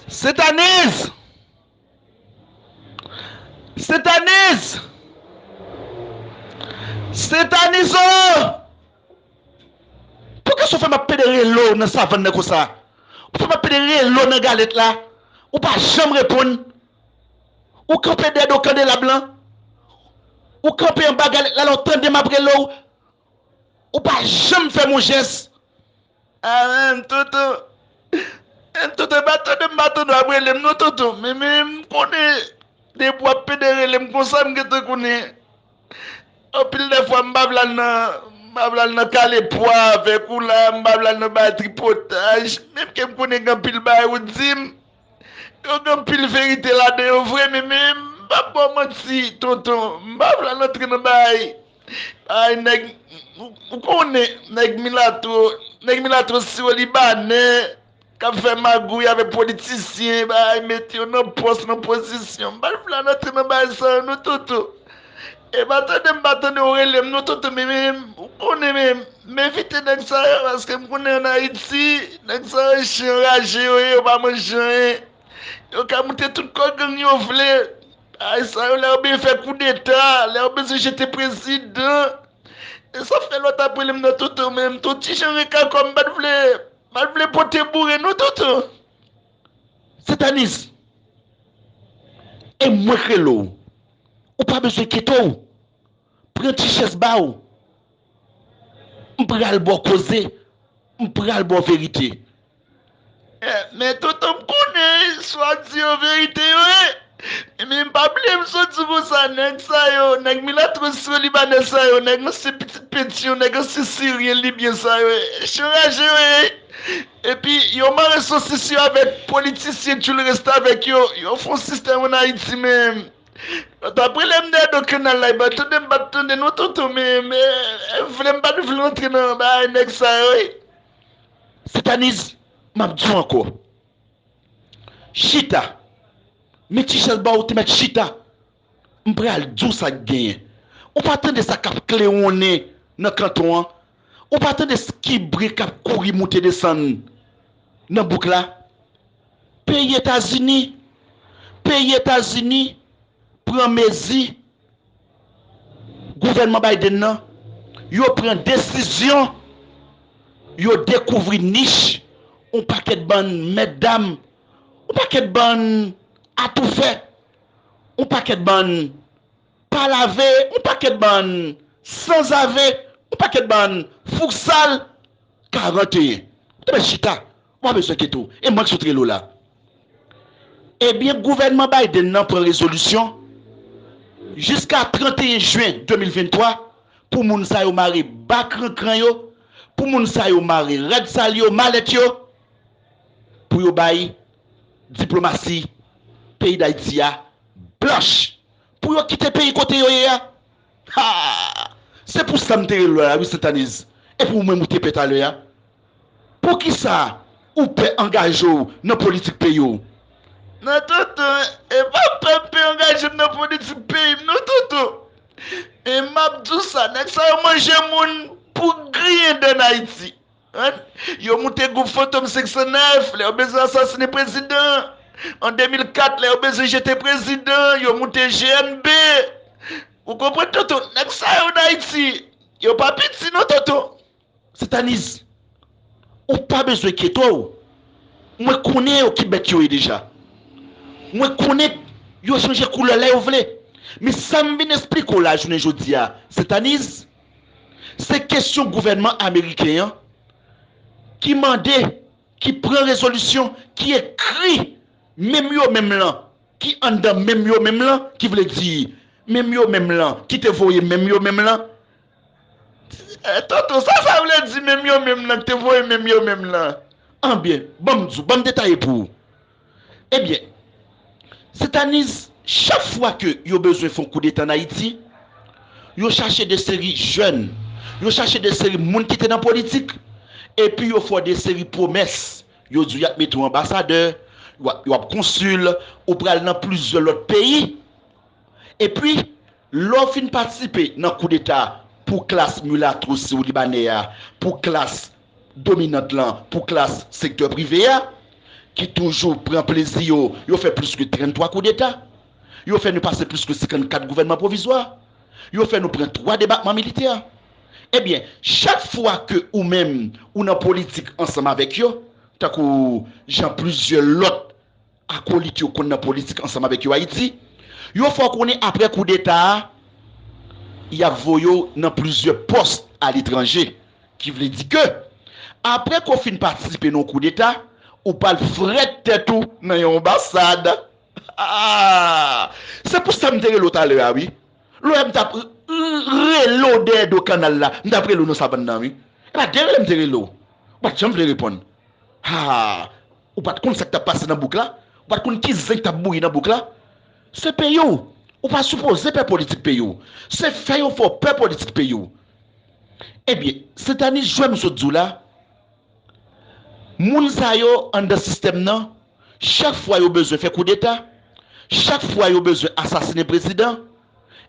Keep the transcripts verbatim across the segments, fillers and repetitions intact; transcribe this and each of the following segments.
Sentaniz! Sentaniz! Sentaniz o! Poukisa w fè m ap pede rele w nan savann nan konsa? Ou fè m ap pede rele w nan galèt la? Ou pa janm reponn. Ou kanpe dèyè do kandelab lan. Ou kanpe anba galèt la, lè w tande m ap rele w. Ou pa janm fè m yon jès. Ah, men, tonton. Men, tonton, e pa tande m pa tande w ap rele m non, tonton. Men, men, m konnen depi w ap pede rele m konsa, m gentan konnen. Anpil de fwa, m pa vle al nan, m pa vle al nan kale pwa avèk ou la, m pa vle al nan bay tripotaj. Menm ke m konnen gen anpil bagay ou di m. Yo gen anpil verite ladan yo vre, men, men, m p ap ba w manti, tonton. M pa vle al antre nan bagay. Ay, nèg, ou, ou konnen, nèg milato, nèg milato siwo libanè, k ap fè magouy avèk politisyen, bay, mete yo nan pòs, nan pozisyon. M pa t vle al antre nan bagay sa yo non, tonton. E pa tande m pa tande w rele m non, tonton, men, men, ou konnen, men, m evite nèg sa yo, paske m konnen ann Ayiti, nèg sa yo, chen raje yo ye, yo pa manje anyen. Yo ka moute tout kò gang yo vle. Ay, sa yo, lè yo bezwen fè koudeta, lè yo bezwen jete prezidan. E sa fè lòt ap rele m nan, tonton, men m t on ti jan rekakò, m pa t vle, m pa t vle pote boure non, tonton. Sentaniz, e mwen k rele w. Ou pa bezwen enkyete w. Pran ti chèz ba w. M pral ba w koze. M pral ba w verite. Eh, men tonton, m konnen sa w ap di yo verite yo ye. Men m pa bliye m sot di konsa, nèg sa yo, nèg milato siwo libanè sa yo, nèg ansyen pitit penti yo, nèg ansyen siryen, libyen sa yo, chen raje yo ye. Epi yo mare sosis yo avèk politisyen tchoul restavèk yo, yo fè yon sistèm ann Ayiti menm. Yo t ap rele m dèyè do kanal la, e pa tande m pa t tande non, tonton, men, men, vle m pa t vle antre nan bagay nèg sa yo wi. Sentaniz, m ap di w ankò. Chita. Men ti chèz ba w, ou te mèt chita. M pral di w sa k genyen. Ou pa tande sa k ap klewonnen nan kanton an? Ou pa tande skibre k ap kouri moute desann nan bouk la? Peyi Etazini, peyi Etazini pran mezi gouvènman Biden nan, yo pran desizyon, yo dekouvri nich yon pakèt bann mètdam, yon pakèt bann atoufè, yon pakèt bann pa lave, yon pakèt bann sanzave, yon pakèt bann fouk sal, karanteyen. Ou te mèt chita, ou pa bezwen enkyete w. E mwen k sot rele w la. Ebyen, gouvènman Biden nan pran rezolisyon jiska tranteyen jen de mil venntwa pou moun sa yo mare ba krankran yo, pou moun sa yo mare rad sal yo, malèt yo, pou yo bay diplomasi peyi Dayiti a blanch, pou yo kite peyi kote yo ye a. Ha! Se pou sa m te rele w la wi, Sentaniz. E pou ou menm ou te pè talè a. Poukisa ou pè angaje w nan politik peyi w? Non, tonton, e pa pè m pè angaje m nan politik peyi m non, tonton. E m ap di w sa, nèg sa yo manje moun pou griyen dan Ayiti. Yo moute gwoup Fantom senk san nèf, lè yo bezwen asasinen prezidan. An de mil kat, lè yo bezwen jete prezidan, yo moute G N B. Ou konprann, tonton? Nèg sa yo ann Ayiti, yo pa piti non, tonton. Sentaniz, ou pa bezwen enkyete w. Mwen konnen yo ki bèt yo ye deja. Mwen konnen yo chanje koulè lè yo vle. Men sa m vin esplike w la jounen jodi a, Sentaniz, se kesyon gouvènman ameriken an ki mande, ki pran rezolisyon, ki ekri menm yo menm lan, ki anndan menm yo menm lan, ki vle di menm yo menm lan, ki te voye menm yo menm lan. Eh, tonton, sa sa vle di menm yo menm lan, ki te voye menm yo menm lan? Anbyen, ban m di w, ban m detaye pou ou. Ebyen, Sentaniz, chak fwa ke yo bezwen fè yon koudeta ann Ayiti, yo chache de seri jèn, yo chache de seri moun ki te nan politik, epi yo fè w de seri pwomès. Yo di w y ap mete w anbasadè, y ap, y ap konsil, ou pral nan plizyè lòt peyi. Epi, lè w fin patisipe nan koudeta pou klas milato siwo libanè a, pou klas dominant lan, pou klas sektè prive a, ki toujou pran plezi yo, yo fè plis ke trannntwa koudeta. Yo fè nou pase plis ke senkannkat gouvènman pwovizwa. Yo fè nou pran twa debakman militè. Ebyen, chak fwa ke ou menm ou nan politik ansanm avèk yo, tankou jan plizyè lòt akolit yo konn nan politik ansanm avèk yo Ayiti, yo fè w konnen apre koudeta a, y ap voye w nan plizyè pòs aletranje. Ki vle di ke, apre ke w fin patisipe nan yon koudeta, ou pral frèt tèt ou nan yon anbasad. Ah! Se pou sa m te rele w talè a, wi. Lè m t ap r-, r-, rele w dèyè do kanal la, m t ap rele w nan savann nan, wi. E pa derele m te rele w. Ou pa t janm vle reponn. Ha! Ou pa t konn sa k t ap pase nan bouk la? Ou pa t konn ki zen k t ap bouyi nan bouk la? Se peyi w. Ou pa sipoze pè politik peyi w. Se fè yo fè w pè politik peyi w. Ebyen, Sentaniz, jwè m sot di w la, moun sa yo anndan sistèm nan, chak fwa yo bezwen fè koudeta, chak fwa yo bezwen asasinen prezidan,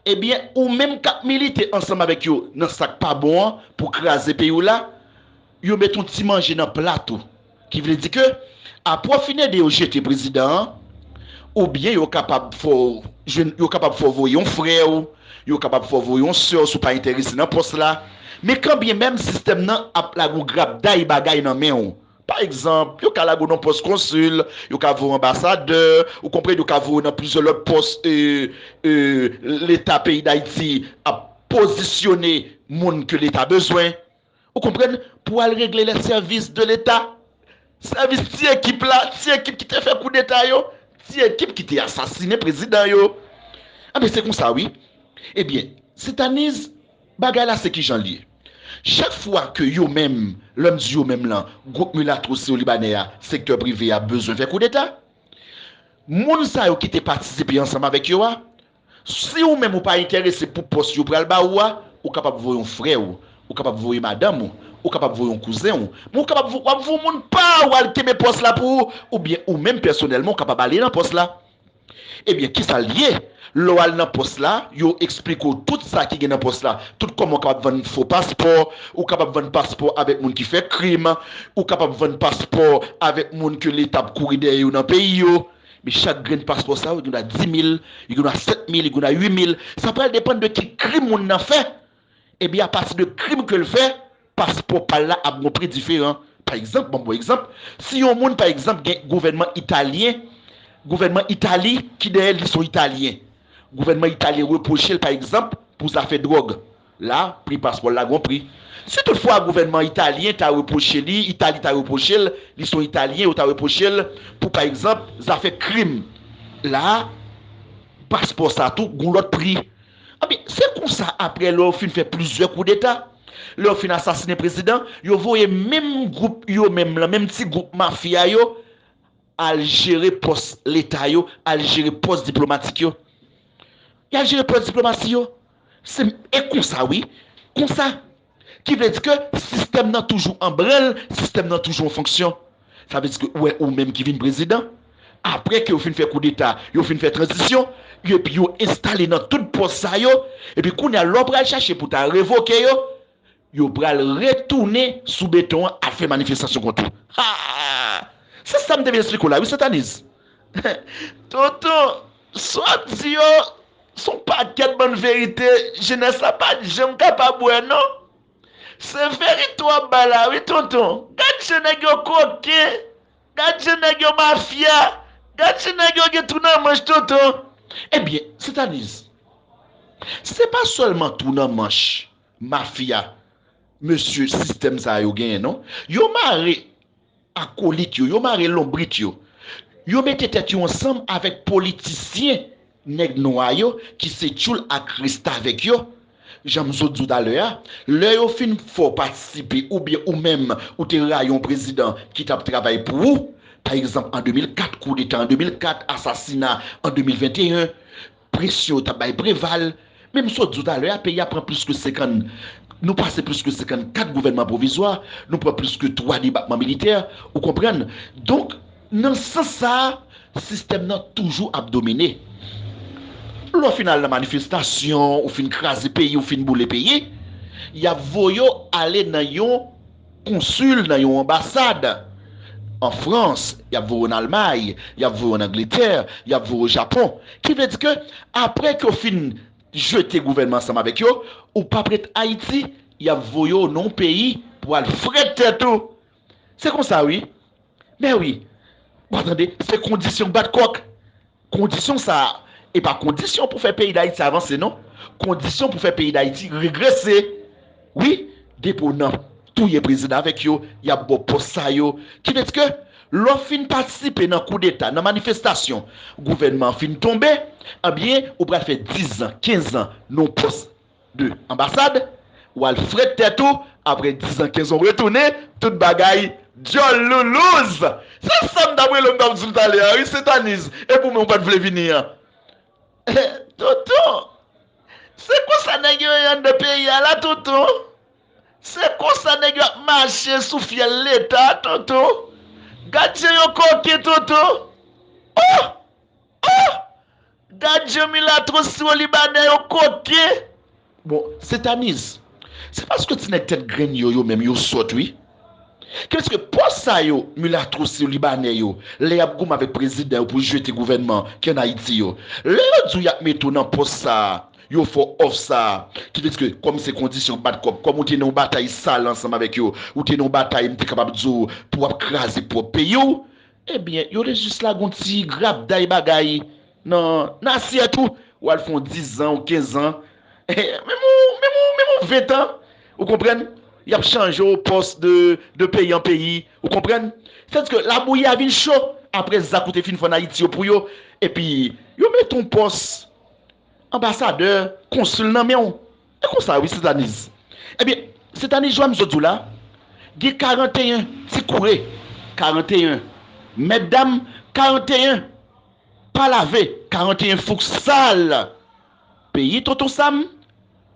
ebyen, ou menm k ap milite ansanm avèk yo nan sa k pa bon an pou kraze peyi w la, yo met yon ti manje nan plat ou. Ki vle di ke, apre w fin ede yo jete prezidan an, oubyen yo kapab fè w jwenn, yo kapab fè w voye yon frè w, yo kapab fè w voye yon sè w si w pa enterese nan pòs la. Men kanbyen menm sistèm nan ap lage w grabday bagay nan men w. Pa egzanp, yo ka lage w nan pòs konsil, yo ka voye w anbasadè, ou konprann, yo ka voye w nan plizyè lòt pòs, e, e, Leta peyi Dayiti ap pozisyone moun ke Leta bezwen. Ou konprann? Pou al regle les services de l'État. Sèvis ti ekip la, ti ekip ki te fè koudeta yo, ti ekip ki te asasinen prezidan yo. Anben, se konsa, wi. Ebyen, Sentaniz, bagay la se kijan l ye. Chak fwa ke yo menm, lè m di yo menm lan, gwoup milatwo siyo-libanè a, sektè prive a bezwen fè koudeta, moun sa yo ki te patisipe ansanm avèk yo a, si ou menm ou pa enterese pou pòs yo pral ba ou a, ou kapab voye yon frè w, ou kapab voye madanm ou, ou kapab voye yon kouzen w, men ou kapab vo-, w ap voye yon moun pa w al kenbe pòs la pou ou, oubyen ou menm pèsonèlman ou kapab ale nan pòs la. Ebyen, kisa l ye? Lè w al nan pòs la, yo eksplike w tout sa ki gen nan pòs la, tout kòman w kapab vann fo paspò, ou kapab vann paspò avèk moun ki fè krim, ou kapab vann paspò avèk moun ke Leta ap kouri dèyè yo nan peyi yo. Men chak grenn paspò sa yo, yo gen dwa dis mil, yo gen dwa sèt mil, yo gen dwa uit mil. Sa pral depann de ki krim moun nan fè. Ebyen, apati de krim ke l fè, paspò pa l la ap gon pri diferan. Pa egzanp, ban m yon egzanp, si yon moun, pa egzanp, gen gouvènman italyen, gouvènman Itali ki dèyè l, li se yon Italyen. Gouvènman Itali repwoche l, pa egzanp, pou zafè dwòg. La, pri paspò l la gon pri. Si toutfwa gouvènman italyen ta repwoche li, Itali ta repwoche l, li se yon Italyen, yo ta repwoche l pou, pa egzanp, zafè krim. La, paspò sa tou, gon lòt pri. Anben, se konsa, apre, lè yo fin fè plizyè koudeta, lè yo fin asasinen prezidan, yo voye menm gwoup yo menm lan, menm ti gwoup mafya yo, al jere pòs Leta yo, al jere pòs diplomatik yo. Y al jere pòs diplomasi yo. Se, e konsa, wi. Konsa. Ki vle di ke sistèm nan toujou an branl, sistèm nan toujou an fonksyon. Sa vle di ke ou wè ou menm ki vin prezidan, apre ke yo fin fè koudeta, yo fin fè tranzisyon, epi yo enstale nan tout pòs sa yo, epi kounye a, lè w pral chache pou ta revoke yo, yo pral retounen sou beton an al fè manifestasyon kont ou. Ha! Se sa m te vin eksplike w la, wi, Sentaniz. Tonton, sa w ap di yo, se yon pakèt bann verite, jenès la pa t janm kapab wè, non. Se verite w ap bay la, wi, tonton. Gad jan nèg yo koken. Gad jan nèg yo mafya. Gad jan nèg yo gen twou nan manch, tonton. Ebyen, Sentaniz, se pa sèlman twou nan manch, mafya, mesye sistèm sa yo genyen, non. Yo mare akolit yo, yo mare lonbrit yo. Yo mete tèt yo ansanm avèk politisyen nèg nwa yo, ki se Tchoul ak restavèk yo. Jan m sot di w talè a, lè yo fin fè w patisipe, oubyen ou menm, ou te rayi yon prezidan ki t ap travay pou ou, pa egzanp, an de mil kat, koudeta an de mil kat, asasina an de mil venteyen, presyon yo t ap bay Preval. Men m sot di w talè a, peyi a pran plis ke senkant, nou pase plis ke senkannkat gouvènman pwovizwa, nou pran plis ke twa debakman militè, ou konprann? Donk, nan sans sa a, sistèm nan toujou ap domine. Lè w fin al nan manifestasyon, ou fin kraze peyi, ou fin boule peyi, y ap voye w ale nan yon konsil, nan yon anbasad. an Frans, y ap voye w an Almay, y ap voye w an Angletè, y ap voye w o Japon. Ki vle di ke apre ke w fin jete gouvènman ansanm avèk yo, ou p ap ret Ayiti, y ap voye w nan yon peyi pou al frèt tèt ou. Se konsa wi. Men wi. Bon, tande, se kondisyon k bat kòk. Kondisyon sa a, e pa kondisyon pou fè peyi Dayiti avanse non. Kondisyon pou fè peyi Dayiti regrese. Wi, depi w nan touye prezidan avèk yo, y ap ba w pòs sa yo. Ki vle di ke lè w fin patisipe nan koudeta, nan manifestasyon, gouvènman an fin tonbe, ebyen, ou pral fè diz an, kenz an nan yon pòs de anbasad, w al frèt tèt ou, apre diz an, kenz an, w retounen, tout bagay djòl loulouz. Se sa m t ap rele w, m t ap di w talè a, wi, Sentaniz. E pou mwen, ou pa t vle vini an. Tonton, se konsa nèg yo ye anndan peyi a la, tonton. Se konsa nèg yo ap mache sou fyèl Leta, tonton. Gad jan yo koke, tonton. Oh! Oh! Gad jan milatwo siwo libanè yo koke. Bon, Sentaniz, se paske ti nèg tèt grenn yo, yo menm, yo sòt, wi. Ki vle di ke pòs sa yo, milatwo siwo libanè yo, lè y ap goumen avèk prezidan yo pou jete gouvènman ki ann Ayiti yo, lè yo di w y ap mete w nan pòs sa a, yo fè w òf sa a, ki vle di ke kòm se kondisyon bat kòk, kòm ou te nan yon batay sal ansanm avèk yo, ou te nan yon batay, m te kapab di w, pou w ap kraze pwòp peyi w, ebyen, yo te jis lage yon ti grapday bagay nan, nan asyèt ou. W al fè yon diz an, yon kenz an. Menm yon, menm yon, menm yon ven tan. Ou konprann? Y ap chanje w pòs de, de peyi an peyi. Ou konprann? Sètadi ke labouyi a vin cho apre zak ou te fin fè ann Ayiti yo pou yo. Epi, yo mete yon pòs anbasadè, konsil nan men w. E konsa wi, Sentaniz. Ebyen, Sentaniz, jan m sot di w la, gen karanteyen ti koure, karanteyen mètdam, karanteyen pa lave, karanteyen fouk sal. Peyi Tonton Sam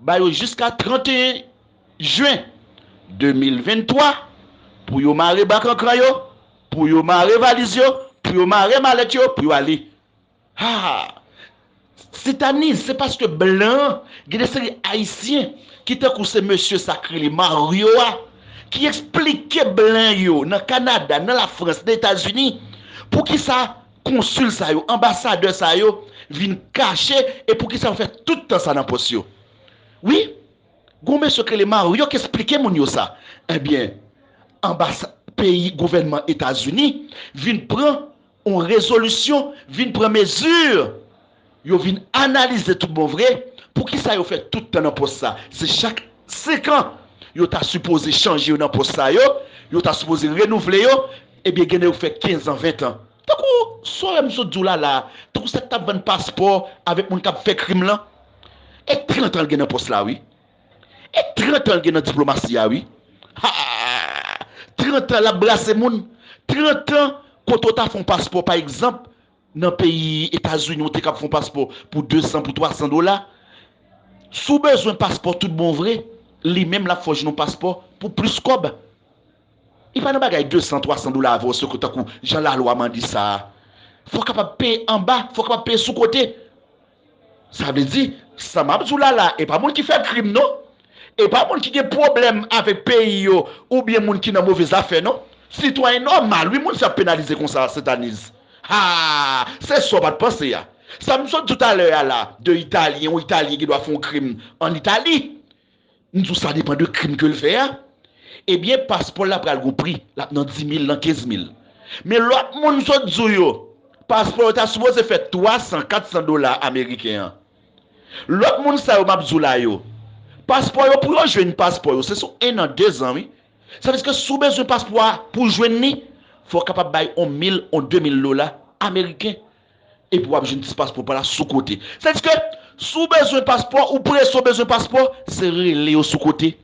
ba yo jiska tranteyen jen de mil venntwa pou yo mare bakankran yo, pou yo mare valiz yo, pou yo mare malèt yo, pou yo ale. Ha! Sentaniz, se paske blan an, gen de seri Ayisyen ki tankou se mesye sa k rele Mario a, ki eksplike blan yo nan Kanada, nan Lafrans, nan Etazini, poukisa konsil sa yo, anbasadè sa yo vin kache e poukisa yo fè tout tan sa nan pòs yo. Wi, gon mesye k rele Mario k eksplike moun yo sa. Ebyen, anbasa-, peyi, gouvènman Etazini vin pran yon rezolisyon, vin pran mezi. Yo vin analize tout bon vre poukisa yo fè tout tan nan pòs sa. Se chak senk an yo ta sipoze chanje yo nan pòs sa yo, yo ta sipoze renouvle yo, ebyen gen de yo fè kenz an, ven tan. Tankou sa w wè m sot di w la la, tankou sa k t ap vann paspò avèk moun k ap fè krim lan. E trant an l gen nan pòs la wi. E trant an l gen nan diplomasi a wi. Ha! Trant an l ap brase moun. Trant an kote w ta fè yon paspò pa egzanp, nan peyi Etazini, ou te kab fè yon paspò pou de san, pou twa san dola. Si w bezwen paspò tout bon vre, li menm l ap fè w jwenn yon paspò pou plis kòb. Li pa nan bagay de san, twa san dola avè w, se tankou jan lalwa mande sa a. Fò w kapab peye anba, fò w kapab peye sou kote. Sa vle di, sa m ap di w la la, e pa moun ki fè krim non. E pa moun ki gen pwoblèm avèk peyi yo, oubyen moun ki nan move zafè non. Sitwayen nòmal wi moun sa ap penalize konsa, Sentaniz. Ha! Se sa w pa t panse a. Sa m sot di w talè a la, de Italyen, yon Italyen gen dwa fè yon krim ann Itali. M di w sa depann de krim ke l fè a. Ebyen, paspò l la pral gon pri, l ap nan dis mil, nan kenz mil. Men lòt moun m sot di w yo, paspò yo ta sipoze fè twa san, kat san dola ameriken an. Lòt moun sa yo m ap di w la yo, paspò yo, pou yo jwenn paspò yo, se sou en an, de zan wi. Sa vle di ke si w bezwen paspò a pou w jwenn li, fò w kapab bay yon mil, yon de mil dola ameriken. Epi w ap jwenn ti paspò pa la sou kote. Sètadi ke si w bezwen paspò, ou prese w bezwen paspò, se rele yo sou kote.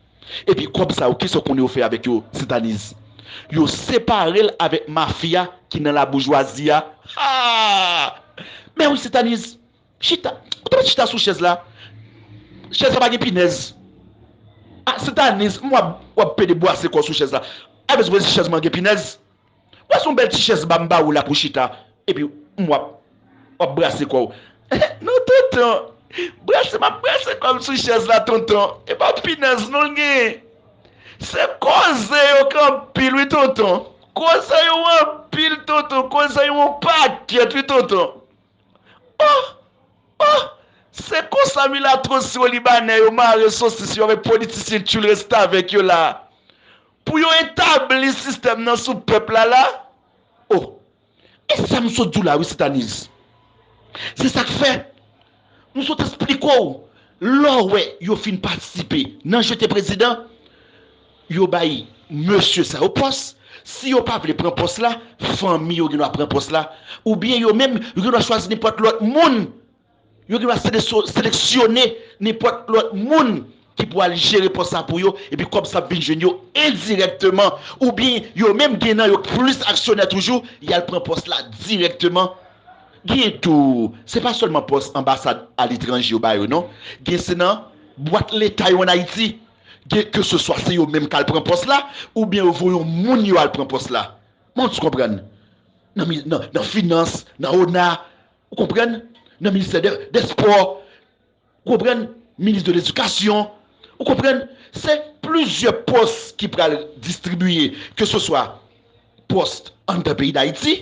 Epi kòb sa yo, kisa w konnen yo fè avèk yo, Sentaniz? Yo separe l avèk mafya ki nan laboujwazi a. Ha! Men wi, Sentaniz, chita. Ou te mèt chita sou chèz la. Chèz la pa gen pinèz. A, Sentaniz, m w ap, w ap pede bwase kò w sou chèz la. A, bezwen si chèz mwen gen pinèz. Wè se yon bèl ti chèz m ba ou la pou chita, epi m w ap, w ap brase kò w. Non, tonton. Brase, m ap brase kò m sou chèz la, tonton. E pa pinèz non l genyen. Se koze yo k anpil wi, tonton. Koze yo anpil, tonton. Koze yo yon pakèt, wi, tonton. Oh! Oh! Se konsa milatwo siwo libanè yo mare sosis yo avèk politisyen tchoul restavèk yo la. Pou yo etabli sistèm nan sou pèp la la. Oh! E sa m sot di w la, wi, Sentaniz. Se sa k fè, m sot esplike w, lè w wè yo fin patisipe nan jete prezidan, yo bay mesye sa yo pòs. Si yo pa vle pran pòs la, fanmi yo gen dwa pran pòs la. Oubyen yo menm, yo gen dwa chwazi nenpòt lòt moun. Yo gen dwa sele-, seleksyone nenpòt lòt moun ki pou al jere pòs sa pou yo, epi kòb sa ap vin jwenn yo endirèkteman, oubyen yo menm gen nan yo plis aksyonè toujou, y al pran pòs la dirèkteman. Gen tou, se pa sèlman pòs anbasad aletranje yo ba yo, non. Gen se nan bwat leta yo ann Ayiti. Gen, keseswa se yo menm k al pran pòs la, oubyen yo voye yon moun yo al pran pòs la. Mwen, ou konprann? Nan mi-, nan, nan finans, nan ona, ou konprann? Nan ministè dè, dè spò, ou konprann? Minis de ledikasyon, ou konprann? Se plizyè pòs ki pral distribiye, keseswa pòs anndan peyi Dayiti,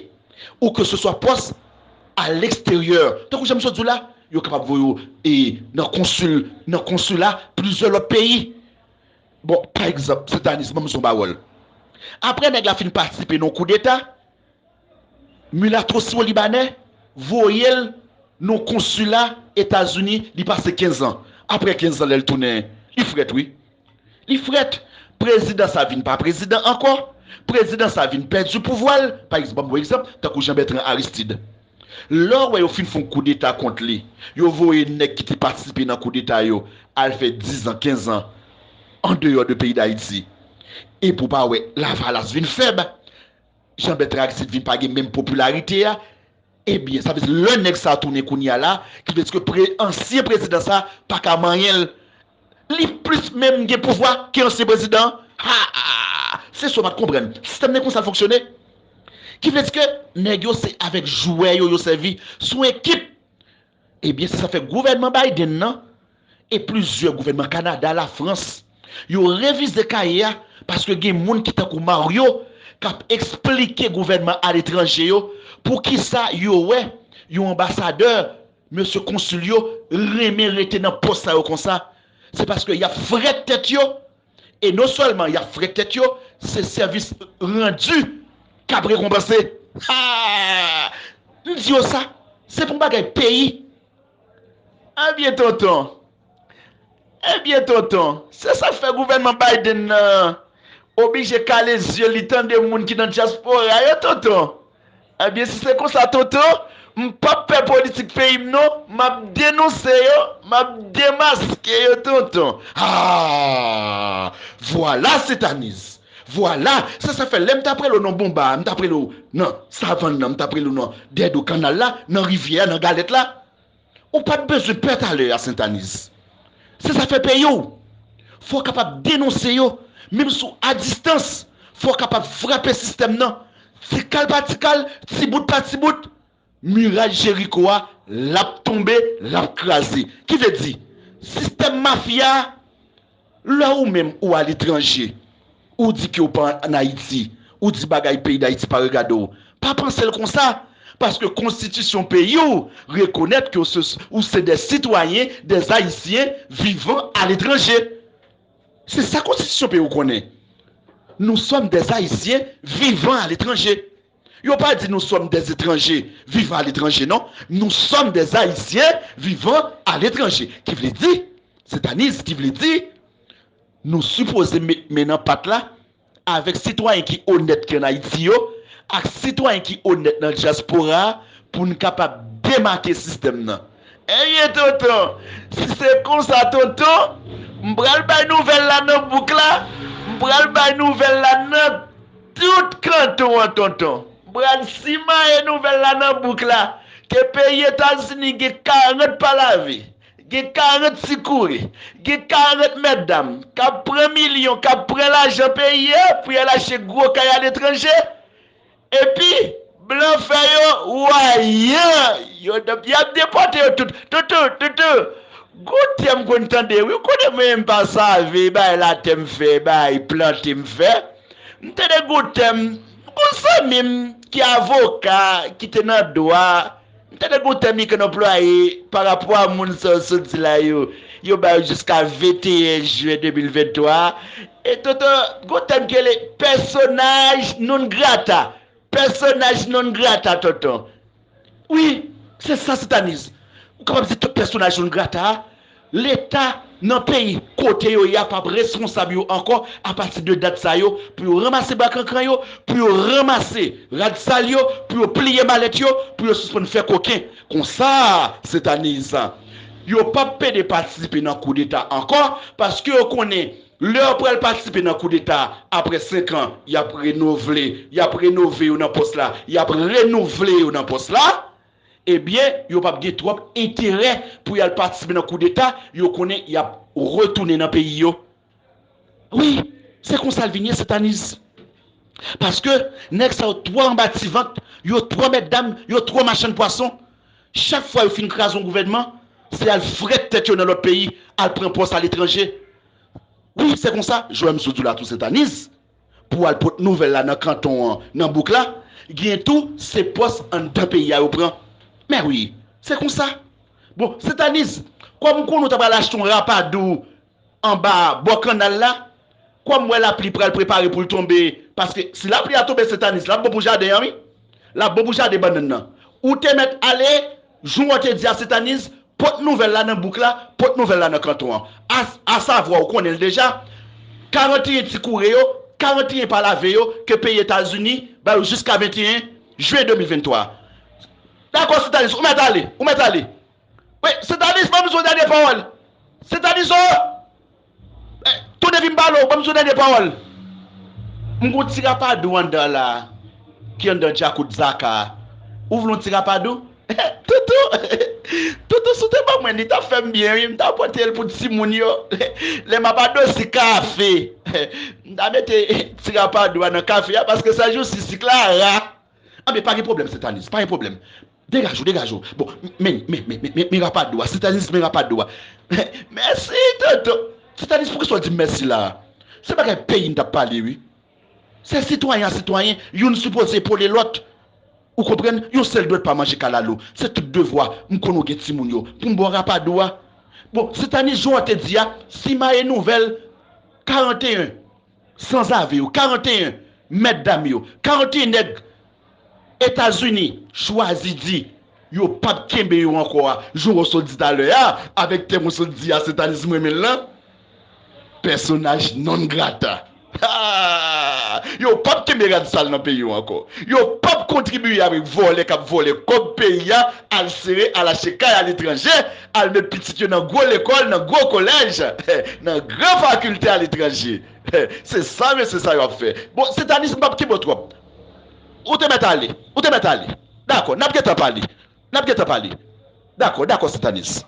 ou keseswa pòs aleksteryè. Tankou jan m sot di w la, yo kapab voye w, e, nan konsil, nan konsila plizyè lòt peyi. Bon, pa egzanp, Sentaniz, ban m yon pawòl. Apre nèg la fin patisipe nan yon koudeta, milatwo siwo libanè voye l nan konsila Etazini, li pase kenz an. Apre kenz an, lè l tounen, li frèt, wi. Li frèt. Prezidan sa vin pa prezidan ankò. Prezidan sa vin pèdi pouvwa l. Pa egzanp, ban m yon egzanp, tankou Jean Bertrand Aristide. Lè w wè yo fin fè yon koudeta kont li, yo voye nèg ki te patisipe nan koudeta yo al fè diz an, kenz an andeyò de peyi Dayiti. Epi w pa wè Lavalas vin fèb. Jean Bertrand Aristide vin pa gen menm popilarite a. Ebyen, sa vle di lè nèg sa a tounen kounye a la, ki vle di ke pre-, ansyen prezidan sa a pa ka manyen l. Li plis menm gen pouvwa ke ansyen prezidan an. Ha! Se sa w pa t konprann. Sistèm nan konsa l fonksyone. Ki vle di ke nèg yo se avèk jwè yo yo sèvi. Se yon ekip. Ebyen, se sa fè gouvènman Biden nan e plizyè gouvènman Kanada, Lafrans, yo revize kaye a, paske gen moun ki tankou Mario k ap eksplike gouvènman aletranje yo poukisa yo wè yon anbasadè, mesye konsil yo renmen rete nan pòs sa yo konsa. Se paske y ap frèt tèt yo. E non sèlman y ap frèt tèt yo, se sèvis randi k ap rekonpanse. Ha! M di yo sa, se pou yon bagay peyi. Ebyen, tonton. Ebyen, tonton, se sa k fè gouvènman Biden nan oblije kale zye li tande moun ki nan dyaspora yo, tonton. Ebyen, si se konsa, tonton, m p ap pè politik peyi m, non. M ap denonse yo, m ap demaske yo, tonton. Ah! Vwala, Sentaniz. Vwala, se sa fè lè m t ap rele w nan Bonba, m t ap rele w nan Savann nan, m t ap rele w nan Dèdo Kanal la, nan rivyè a, nan Galèt la. Ou pa t bezwen pè talè a, Sentaniz. Se zafè peyi w. Fò w kapab denonse yo, menm si w a distans. Fò w kapab frape sistèm nan. Ti kal pa ti kal, ti bout pa ti bout. Miray Jeriko a, l ap tonbe, l ap kraze. Ki vle di, sistèm mafya a, lè ou menm ou aletranje, ou di ke w pa ann Ayiti, ou di bagay peyi Dayiti pa regade w, pa panse l konsa, paske konstitisyon peyi w rekonèt ke w se, ou se des citoyens, des Haïtiens vivant à l'étranger. Se sa konstitisyon peyi w konnen. Nous sommes des Haïtiens vivant à l'étranger. Yo pa di nous sommes des étrangers vivant à l'étranger, non. Nous sommes des Haïtiens vivant à l'étranger. Ki vle di, Sentaniz, ki vle di, nou sipoze met men nan pat la avèk sitwayen ki onèt ki ann Ayiti yo, ak sitwayen ki onèt nan dyaspora a, pou n kapab demake sistèm nan. Ebyen, tonton, si se konsa, tonton, m pral bay nouvèl la nan bouk la, m pral bay nouvèl la nan tout kanton an, tonton. M pral simaye nouvèl la nan bouk la, ke peyi Etazini gen karant pa lave, gen karant ti kouri, gen karant mètdam k ap pran milyon, k ap pran lajan peyi a pou y al achte gwo kay aletranje. Epi, blan fè yo wayan. Yo, y ap depòte yo tout. Toutou, toutou. Gon tè m konn tande, wi. Ou konnen mwen menm pa save, bay latè m fè, bay plante m fè. M tande gon tè m, Yon zanmi m ki avoka, ki te nan dwa, m tande gen yon tèm li konn anplwaye pa rapò a moun sa yo sot di la yo. Yo ba yo jiska venteyen jen de mil venntwa. E tonton, gen yon tèm ki rele pèsonaj non grata. Pèsonaj non grata, tonton. Wi, se sa, Sentaniz. Ou kapab di tout pèsonaj non grata a, Leta nan peyi kote yo ye a p ap responsab yo ankò apati de dat sa yo pou yo ranmase bwa krankran yo, pou yo ranmase rad sal yo, pou yo pliye malèt yo, pou yo sispann fè koken. Konsa, Sentaniz, yo p ap pede patisipe nan koudeta ankò paske yo konnen lè yo pral patisipe nan koudeta apre senk an, y ap renouvle, y ap renove yo nan pòs la, y ap renouvle yo nan pòs la. Ebyen, yo p ap gen twòp enterè pou y al patisipe nan koudeta, yo konnen y ap retounen nan peyi yo. Wi, se konsa l vin ye, Sentaniz. Paske nèg sa yo twò anba ti vant, yo twò mètdam, yo twò machann pwason. Chak fwa yo fin kraze yon gouvènman, se al frèt tèt yo nan lòt peyi, al pran pòs aletranje. Wi, se konsa, Joel Msou di w la tou, Sentaniz, pou al pot nouvèl la nan kanton an, nan bouk la, gen tou se pòs anndan peyi a yo pran. Men wi, se konsa. Bon, Sentaniz, kòm m konnen w ta pral achte yon rapadou anba bò kannal la, kòm m wè lapli pral prepare pou l tonbe, paske si lapli a tonbe, Sentaniz, l ap bon pou jaden an, wi. L ap bon pou jaden bannann nan. Ou te mèt ale, jan w te di a, Sentaniz, pot nouvèl la nan bouk la, pot nouvèl la nan kanton an. A, asavwa, ou konnen l deja, karanteyen ti koure yo, karanteyen pa lave yo, ke peyi Etazini ba yo jiska venteyen jen de mil venntwa. Dakò, Sentaniz, ou mèt ale, ou mèt ale. Wi, Sentaniz, ban m di w dènye pawòl. Sentaniz o! Eh, tounen vin m pale w, ban m di w dènye pawòl. M gon ti rapadou anndan la, ki anndan djakout Zaka. Ou vle yon ti rapadou? Toutou! Toutou, si w te ban mwen li, t ap fè m byen, wi. M ta pote l pou timoun yo. Lè m ap adosi kafe, m ta mete ti rapadou a nan kafe a, paske sèjousi sik la ra. Anben, pa gen pwoblèm, Sentaniz, pa gen pwoblèm. Degaje w, degaje w. Bon, men, men, men, men, men, men rapadou a, Sentaniz, men rapadou a. Mèsi, tonton. Sentaniz, poukisa w di m mèsi la a? Se bagay peyi n t ap pale, wi. Se sitwayen a sitwayen, youn sipoze epole lòt. Ou konprann? Yon sèl dwèt pa manje kalalou. Se tout devwa, m konnen w gen timoun yo, pou m ba w rapadou a. Bon, Sentaniz, jan w te di a, si m aye nouvèl, karanteyen sanzave yo, karanteyen mètdam yo, karanteyen nèg Etazini chwazi di yo p ap kenbe yo ankò a, jan w sot di talè a, avèk tèm ou sot di a, Sentaniz, m renmen l lan, pèsonaj non grata. Ha! Yo p ap kenbe rad sal nan peyi yo ankò. Yo p ap kontribiye avèk vòlè k ap vòlè kòb peyi a, al sere, al achte kay aletranje, al met pitit yo nan gwo lekòl, nan gwo kolèj, nan gran fakilte aletranje. Se sa, mesye sa yo ap fè. Bon, Sentaniz, m p ap kenbe w twòp. Ou te mèt ale. Ou te mèt ale. Dakò, n ap gentan pale. N ap gentan pale. Dakò, dakò, Sentaniz.